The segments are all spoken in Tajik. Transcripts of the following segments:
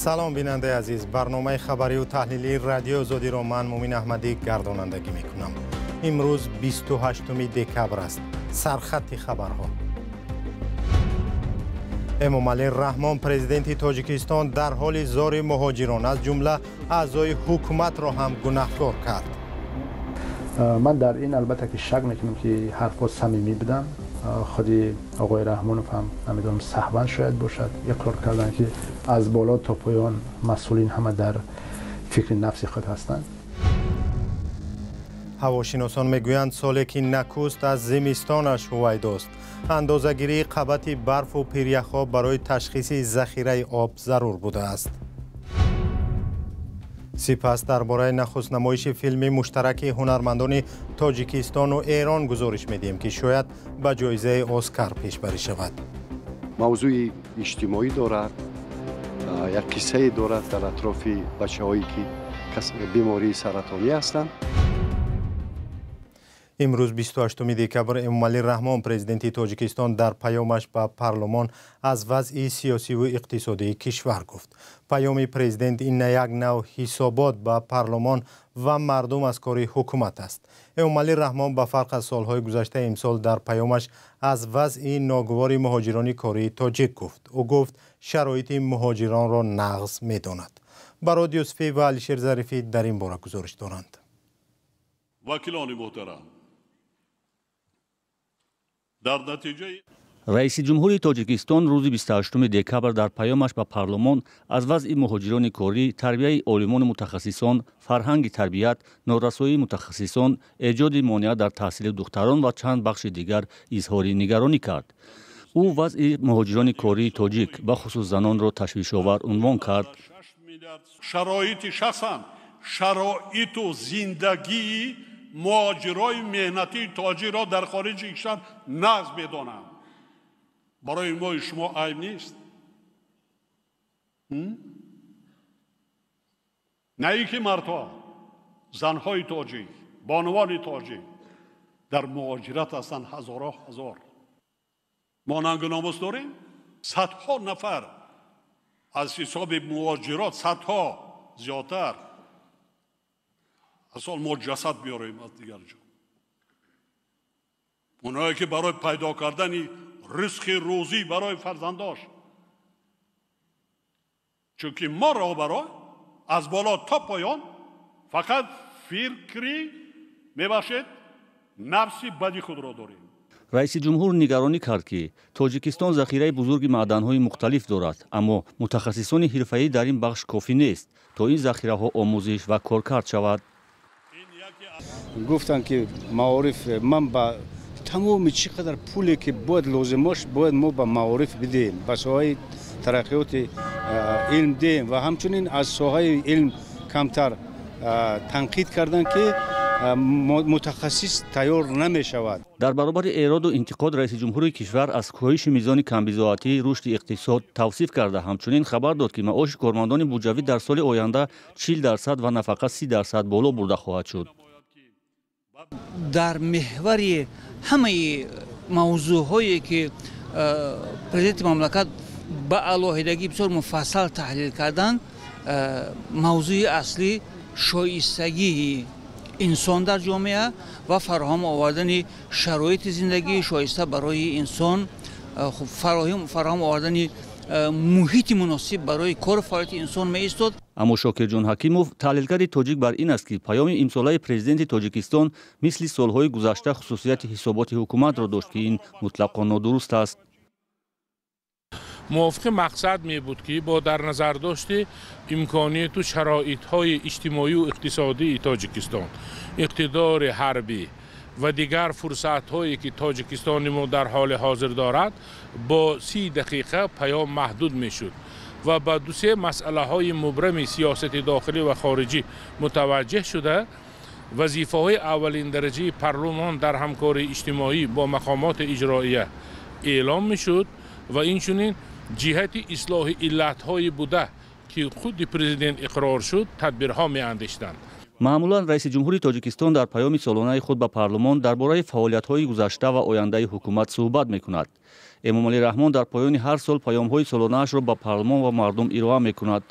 Салом, бинандаи азиз. Барномаи хабарию таҳлилии Радиои Озодиро ман, Мумин Аҳмадӣ, гардонандагӣ мекунам. Имрӯз 28 декабр аст. Сархатти хабарҳо. Эмомалӣ Раҳмон, президенти Тоҷикистон, дар ҳоли зори муҳоҷирон, аз ҷумла аъзои ҳукуматро ҳам гунаҳкор кард. Ман дар ин, албатта, ки шак мекунам, ки ҳарфҳо самимӣ буданд. Худи оқои Раҳмонов ҳам, намедонам, саҳван шояд бошад, иқрор карданд, ки аз боло то поён масъулин ҳама дар фикри нафси худ ҳастанд. Ҳавошиносон мегӯянд, соле ки накуст аз зимистонаш ҳувайдост. Андозагирии қабати барфу пиряхҳо барои ташхиси захираи об зарур будааст. Сипас дар бораи нахуст намоиши филми муштараки ҳунармандони Тоҷикистону Эрон гузориш медиҳем, ки шояд ба ҷоизаи Оскар пешбарӣ шавад. Мавзӯи иҷтимоӣ дорад, як қиссае дорад дар атрофи бачаҳое, ки бемории саратонӣ ҳастанд. Имрӯз, 28 декабр, Эмомалӣ Раҳмон, президенти Тоҷикистон, дар паёмаш ба парлумон аз вазъи сиёсиву иқтисодии кишвар гуфт. Паёми президент ин на як нав ҳисобот ба парлумон ва мардум аз кори ҳукумат аст. Эмомалӣ Раҳмон, ба фарқ аз солҳои гузашта, имсол дар паёмаш аз вазъи ногувори муҳоҷирони кории тоҷик гуфт. Ӯ гуфт, шароити муҳоҷиронро нағз медонад. Барод Юсуфӣ ва Алишер Зарифӣ дар ин бора гузориш доранд. Вакилони муҳтарам, дар натиҷаи Раиси ҷумҳури Тоҷикистон рӯзи 28 декабр дар паёмаш ба парлумон аз вазъи муҳоҷирони корӣ, тарбияи олимону мутахассисон, фарҳанги тарбият, норасоии мутахассисон, эҷоди монеа дар таҳсили духтарон ва чанд бахши дигар изҳори нигаронӣ кард. Ӯ вазъи муҳоҷирони кории тоҷик, бахусус занонро, ташвишовар унвон кард. Шароити шахсан, шароиту зиндагии муҳоҷирои меҳнатии тоҷикро дар хориҷи кишвар нағз медонам. Барои мои шумо айб нест, на ин ки мардҳо, занҳои тоҷик, бонувони тоҷик дар муҳоҷират ҳастанд, ҳазорҳо ҳазор. Мо нангу номус дорем. Садҳо нафар аз ҳисоби муҳоҷирот, садҳо зиёдтар асол мо ҷасад биёрем аз дигар ҷо. Онҳое ки барои пайдо кардани ризқи рӯзӣ барои фарзандош, чунки мо роҳбаро аз боло то поён фақат фикри, мебахшед, нафси бади худро дорем. Раиси ҷумҳур нигаронӣ кард, ки Тоҷикистон захираи бузурги маъданҳои мухталиф дорад, аммо мутахассисони ҳирфаӣ дар ин бахш кофӣ нест, то ин захираҳо омӯзиш ва коркард шавад. Гуфтанд, ки маориф, ман ба тамоми чӣ қадар пуле ки бояд лозимош, бояд мо ба маориф бидиҳем, ба соҳаи тараққиёти илм диҳем. Ва ҳамчунин аз соҳаи илм камтар танқид карданд, ки мутахассис тайёр намешавад. Дар баробари эроду интиқод, раиси ҷумҳури кишвар аз коҳиши мизони камбизоатӣ, рушди иқтисод тавсиф карда, ҳамчунин хабар дод, ки маоши кормандони буҷавӣ дар соли оянда 40% ва нафақа 30% боло бурда хоҳад шуд. Дар меҳвари ҳамаи мавзӯъҳое ки президенти мамлакат ба алоҳидагӣ бисёр муфассал таҳлил карданд, мавзӯи аслӣ шоистагии инсон дар ҷомеа ва фароҳам овардани шароити зиндагии шоиста барои инсон, фароҳам овардани муҳити муносиб барои кору фаъолияти инсон меистод. Аммо Шокирҷон Ҳакимов, таҳлилгари тоҷик, бар ин аст, ки паёми имсолаи президенти Тоҷикистон мисли солҳои гузашта хусусияти ҳисоботи ҳукуматро дошт, ки ин мутлақо нодуруст аст. Мувофиқи мақсад мебуд, ки бо дар назардошти имконияту шароитҳои иҷтимоию иқтисодии Тоҷикистон, иқтидори ҳарбӣ ва дигар фурсатҳое, ки Тоҷикистони мо дар ҳоли ҳозир дорад, бо 30 дақиқа паём маҳдуд мешуд ва ба дусе масъалаҳои мубрами сиёсати дохилӣ ва хориҷӣ мутаваҷҷеҳ шуда, вазифаҳои аввалиндараҷаи парлумон дар ҳамкории иҷтимоӣ бо мақомоти иҷроия эълом мешуд ва инчунин ҷиҳати ислоҳи иллатҳое буда, ки худи президент иқрор шуд, тадбирҳо меандешиданд. Маъмулан раиси ҷумҳури Тоҷикистон дар паёми солонаи худ ба парлумон дар бораи фаъолиятҳои гузашта ва ояндаи ҳукумат суҳбат мекунад. Эмомалӣ Раҳмон дар поёни ҳар сол паёмҳои солонаашро ба парлумон ва мардум ироа мекунад.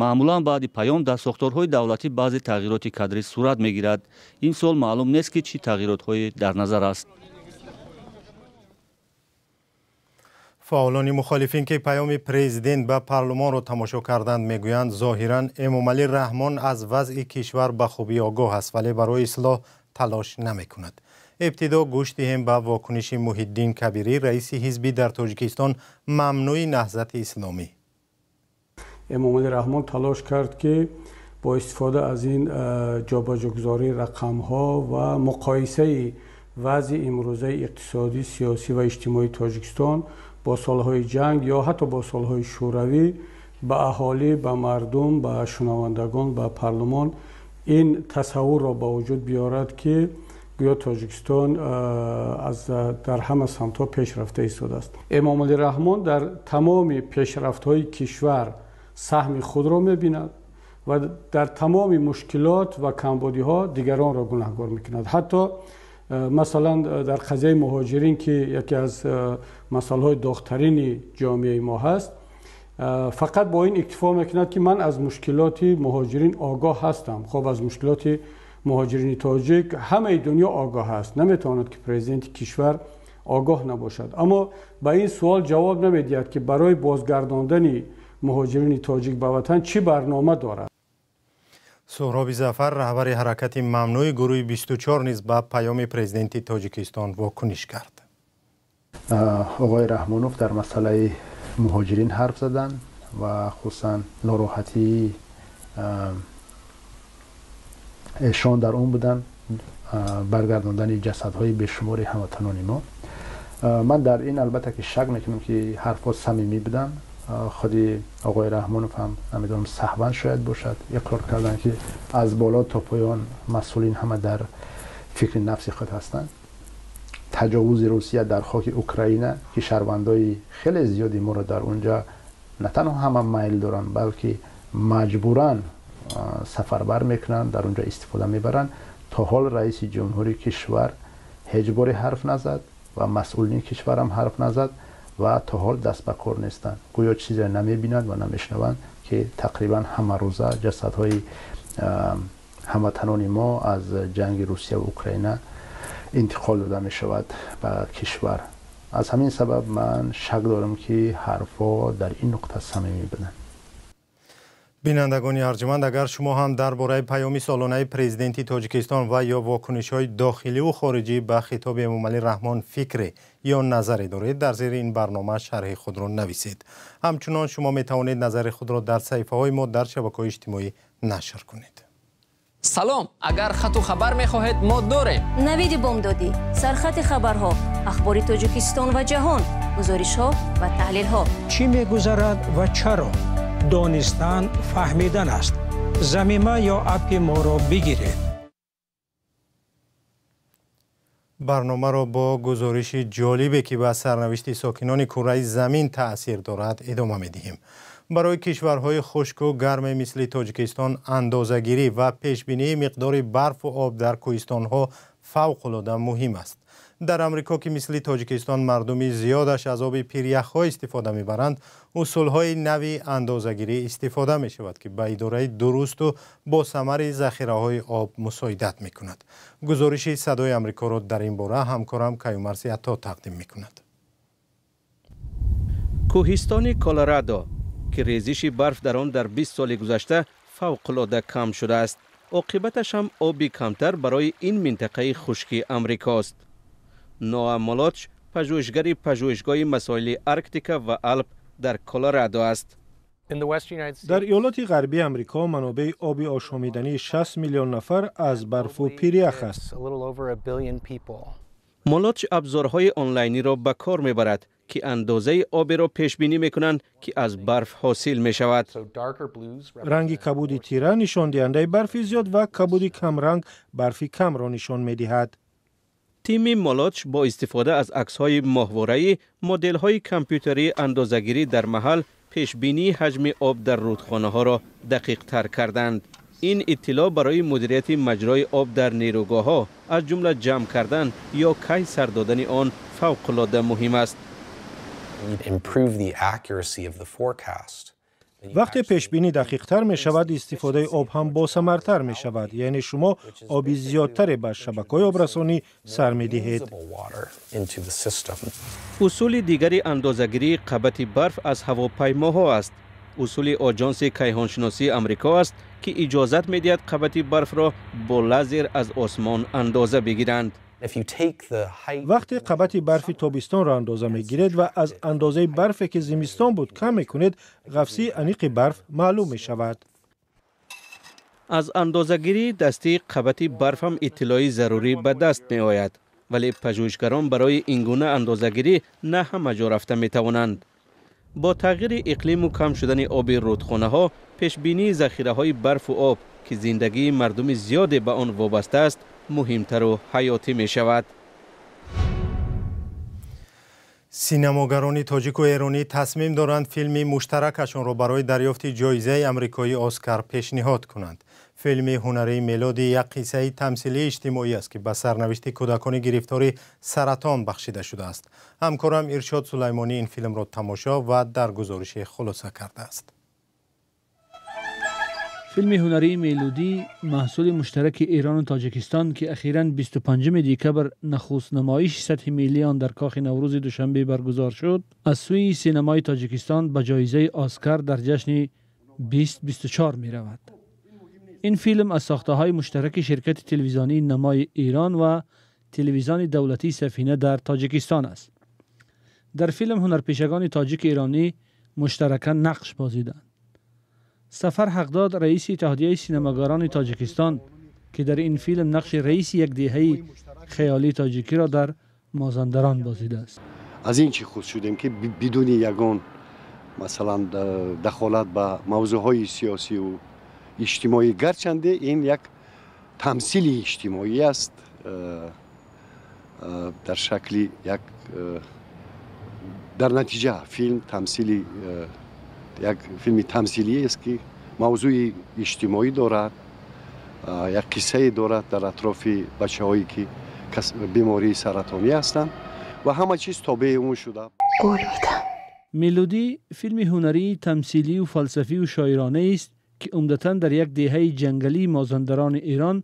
Маъмулан баъди паём дар сохторҳои давлатӣ баъзе тағйироти кадрӣ сурат мегирад. Ин сол маълум нест, ки чӣ тағйиротҳое дар назар аст. Фаъолони мухолифин, ки паёми президент ба парлумонро тамошо карданд, мегӯянд, зоҳиран Эмомалӣ Раҳмон аз вазъи кишвар ба хубӣ огоҳ аст, вале барои ислоҳ талош намекунад. Ибтидо гӯш диҳем ба вокуниши Муҳиддин Кабирӣ, раиси ҳизби дар Тоҷикистон мамнӯи Наҳзати Исломӣ. Эмомалӣ Раҳмон талош кард, ки бо истифода аз ин ҷобаҷогузории рақамҳо ва муқоисаи вазъи имрӯзаи иқтисодӣ, сиёсӣ ва иҷтимоии Тоҷикистон бо солҳои ҷанг ё ҳатто бо солҳои шӯравӣ ба аҳолӣ, ба мардум, ба шунавандагон, ба парлумон ин тасаввурро ба вуҷуд биёрад, ки гӯё Тоҷикистон аз дар ҳама самтҳо пеш рафта истодааст. Эмомалӣ Раҳмон дар тамоми пешрафтҳои кишвар саҳми худро мебинад ва дар тамоми мушкилот ва камбудиҳо дигаронро гунаҳгор мекунад. Ҳатто масалан дар қазияи муҳоҷирин, ки яке аз масъалаҳои доғтарини ҷомеаи мо ҳаст, фақат бо ин иктифо мекунад, ки ман аз мушкилоти муҳоҷирин огоҳ ҳастам. Хоб, аз мушкилоти муҳоҷирини тоҷик ҳамаи дунё огоҳ аст. Наметавонад, ки президенти кишвар огоҳ набошад. Аммо ба ин суол ҷавоб намедиҳад, ки барои бозгардондани муҳоҷирини тоҷик ба ватан чӣ барнома дорад. Суҳроби Зафар, раҳбари ҳаракати мамнӯи гурӯҳи 24, низ ба паёми президенти Тоҷикистон вокуниш кард. Оғои Раҳмонов дар масъалаи муҳоҷирин ҳарф заданд ва хусусан нороҳатии эшон дар он буданд баргардондани ҷасадҳои бешумори ҳамватанони мо. Ман дар ин албатта ки шак мекунам, ки ҳарфҳо самимӣ буданд. Худи оғои Раҳмонов ҳам, намедонам, саҳван шояд бошад, иқрор карданд, ки аз боло то поён масъулин ҳама дар фикри нафси худ ҳастанд. Таҷовузи Русия дар хоки Украина, ки шаҳрвандои хеле зиёди моро дар онҷа на танҳо ҳама майл доранд, балки маҷбуран сафарбар мекунанд, дар онҷа истифода мебаранд, то ҳол раиси ҷумҳури кишвар ҳеҷ боре ҳарф назад ва масъулини кишварам ҳарф назад ва то ҳол даст ба кор нестанд. Гӯё чизе намебинанд ва намешнаванд, ки тақрибан ҳамарӯза ҷасадҳои ҳамватанони мо аз ҷанги Русия ва Украина интиқол дода мешавад ба кишвар. Аз ҳамин сабаб ман шак дорам, ки ҳарфҳо дар ин нуқта самимӣ буданд. Бинандагони арҷманд, агар шумо ҳам дар бораи паёми солонаи президенти Тоҷикистон ва ё вокунишҳои дохиливу хориҷӣ ба хитоби Эмомалӣ Раҳмон фикре ё назаре доред, дар зери ин барнома шарҳи худро нависед. Ҳамчунон шумо метавонед назари худро дар саҳифаҳои мо дар шабакаҳои иҷтимоӣ нашр кунед. Салом, агар хату хабар мехоҳед, мо дорем. Навиди бомдодӣ, сархати хабарҳо, ахбори Тоҷикистон ва ҷаҳон, гузоришҳо ва таҳлилҳо. Чӣ мегузарад ва чаро? Донистан фаҳмидан аст. Замима ё аппи моро бигиред. Барномаро бо гузориши ҷолибе, ки ба сарнавишти сокинони кураи замин таъсир дорад, идома медиҳем. Барои кишварҳои хушку гарме мисли Тоҷикистон андозагирӣ ва пешбинии миқдори барфу об дар кӯҳистонҳо фавқулода муҳим аст. Дар Амрико, ки мисли Тоҷикистон мардуми зиёдаш аз оби пиряхҳо истифода мебаранд, усулҳои нави андозагирӣ истифода мешавад, ки ба идораи дурусту босамари захираҳои об мусоидат мекунад. Гузориши Садои Амрикоро дар ин бора ҳамкорам Каюмарси Ато тақдим мекунад. Кӯҳистони Колорадо, ки резиши барф дар он дар 20 соли гузашта фавқулода кам шудааст, оқибаташ ҳам оби камтар барои ин минтақаи хушки Амрикост. Ноа Молоч пажӯҳишгари пажӯҳишгоҳи масоили Арктика ва Алп дар Колорадо аст. Дар иёлоти ғарбии Амрико манобеи оби ошомидании 60 миллион нафар аз барфу пирях аст. Молоч абзорҳои онлайниро ба кор мебарад, ки андозаи оберо пешбинӣ мекунанд, ки аз барф ҳосил мешавад. Ранги кабуди тира нишондиҳандаи барфи зиёд ва кабуди камранг барфи камро нишон медиҳад. Тими Молоч бо истифода аз аксҳои моҳвораӣ, моделҳои компютерии андозагирӣ дар маҳал пешбинии ҳаҷми об дар рудхонаҳоро дақиқтар карданд. Ин иттилоъ барои мудирияти маҷрои об дар нерӯгоҳҳо, аз ҷумла ҷамъ кардан ё кай сар додани он, фавқулода муҳим аст. Вақте пешбинӣ дақиқтар мешавад, истифодаи об ҳам босамартар мешавад, яъне шумо оби зиёдтаре ба шабакаҳои обрасонӣ сар медиҳед. Усули дигари андозагирии қабати барф аз ҳавопаймоҳо аст. Усули Оҷонси кайҳоншиносии Амрико аст, ки иҷозат медиҳад қабати барфро бо лазер аз осмон андоза бигиранд. Вақте қабати барфи тобистонро андоза мегиред ва аз андозаи барфе ки зимистон буд кам мекунед, ғафсии аниқи барф маълум мешавад. Аз андозагирии дастии қабати барф ҳам иттилои зарурӣ ба даст меояд, вале пажӯҳишгарон барои ин гуна андозагирӣ на ҳама ҷо рафта метавонанд. Бо тағйири иқлиму кам шудани оби рӯдхонаҳо, пешбинии захираҳои барфу об, ки зиндагии мардуми зиёде ба он вобаста аст, муҳимтару ҳаётӣ мешавад. Синамогарони тоҷику эронӣ тасмим доранд филми муштаракашонро барои дарёфти ҷоизаи амрикоии Оскар пешниҳод кунанд. Филми ҳунарии Мелодӣ як қиссаи тамсилии иҷтимоӣ аст, ки ба сарнавишти кӯдакони гирифтори саратон бахшида шудааст. Ҳамкорам Иршод Сулаймонӣ ин филмро тамошо ва дар гузорише хулоса кардааст. Филми ҳунарии Мелодӣ маҳсули муштараки Эрону Тоҷикистон, ки ахиран 25 декабр нахуст намоиши сатҳи миллии он дар Кохи Наврӯзи Душанбе баргузор шуд, аз сӯи синамои Тоҷикистон ба ҷоизаи Оскар дар ҷашни 2024 меравад. Ин филм аз сохтаҳои муштараки ширкати телевизионии Намои Эрон ва телевизиони давлатии Сафина дар Тоҷикистон аст. Дар филм ҳунарпешагони тоҷики эронӣ муштаракан нақш бозиданд. Сафар Ҳақдод, раиси Иттиҳодияи синамогарони Тоҷикистон, ки дар ин филм нақши раиси як деҳаи хаёлии тоҷикиро дар Мозандарон бозидааст. Аз ин чӣ худ шудем, ки бидуни ягон масалан дахолат ба мавзӯъҳои сиёсиву иҷтимоӣ, гарчанде ин як тамсили иҷтимоӣ аст дар шакли як, дар натиҷа филм тамсили як филми тамсилӣ аст, ки мавзӯи иҷтимоӣ дорад, як қиссае дорад дар атрофи бачаҳое ки бемории саратонӣ ҳастанд ва ҳама чиз тобеи он шуда. Мелодӣ филми ҳунарии тамсилию фалсафию шоиронаест, ки умдатан дар як деҳаи ҷангалии Мозандарони Эрон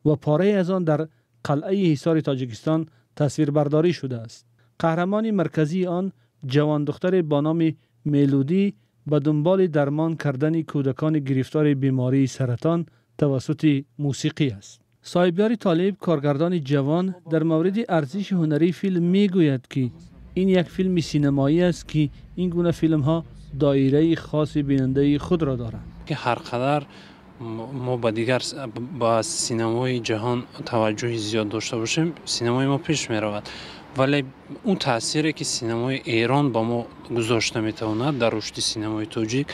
ва порае аз он дар қалъаи Ҳисори Тоҷикистон тасвирбардорӣ шудааст. Қаҳрамони марказии он ҷавондухтаре бо номи Мелодӣ ба дунболи дармон кардани кӯдакони гирифтори бемории саратон тавассути мусиқӣ аст. Соҳибёри Толиб, коргардони ҷавон, дар мавриди арзиши ҳунарии филм мегӯяд, ки ин як филми синамоӣ аст, ки ин гуна филмҳо доираи хоси бинандаи худро доранд. Ки ҳар қадар мо ба дигар ба синамои ҷаҳон таваҷҷӯҳи зиёд дошта бошем, синамои мо пеш меравад, вале он таъсире ки синамои Эрон ба мо гузошта метавонад дар рушди синамои тоҷик,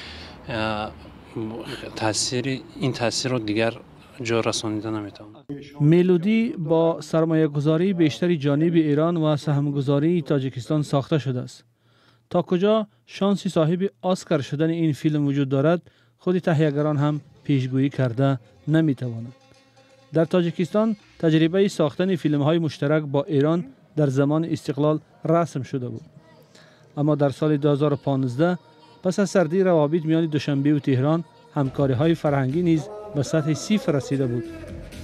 таъсири ин таъсирро дигар ҷо расонида наметавонад. Мелодӣ бо сармоягузории бештари ҷониби Эрон ва саҳмгузории Тоҷикистон сохта шудааст. То куҷо шонси соҳиби Оскар шудани ин филм вуҷуд дорад, худи таҳиягарон ҳам пешгӯӣ карда наметавонанд. Дар Тоҷикистон таҷрибаи сохтани филмҳои муштарак бо Эрон дар замони истиқлол расм шуда буд. Аммо дар соли 2015 пас аз сардии равобит миёни Душанбеву Теҳрон ҳамкориҳои фарҳангӣ низ ба сатҳи сифр расида буд,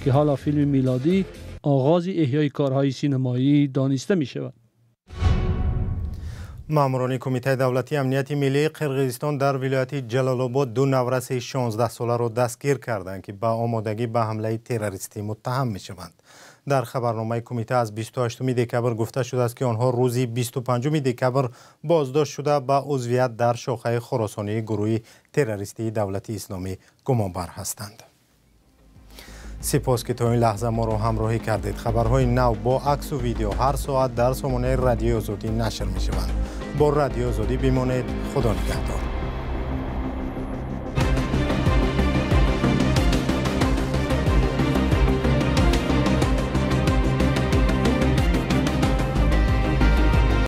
ки ҳоло филми Мелодӣ оғози эҳёи корҳои синамоӣ дониста мешавад. Маъмурони Кумитаи давлатии амнияти миллии Қирғизистон дар вилояти Ҷалолобод ду навраси 16-соларо дастгир карданд, ки ба омодагӣ ба ҳамлаи террористӣ муттаҳам мешаванд. Дар хабарномаи кумита аз 28 декабр гуфта шудааст, ки онҳо рӯзи 25 декабр боздошт шуда ба узвият дар шохаи хуросонии гурӯҳи террористии Давлати Исломӣ гумонбар ҳастанд. Сипос, ки то ин лаҳза моро ҳамроҳӣ кардед. Хабарҳои нав бо аксу видео ҳар соат дар сомонаи Радиои Озодӣ нашр мешаванд. Бо Радиои Озодӣ бимонед. Худо нигаҳдор.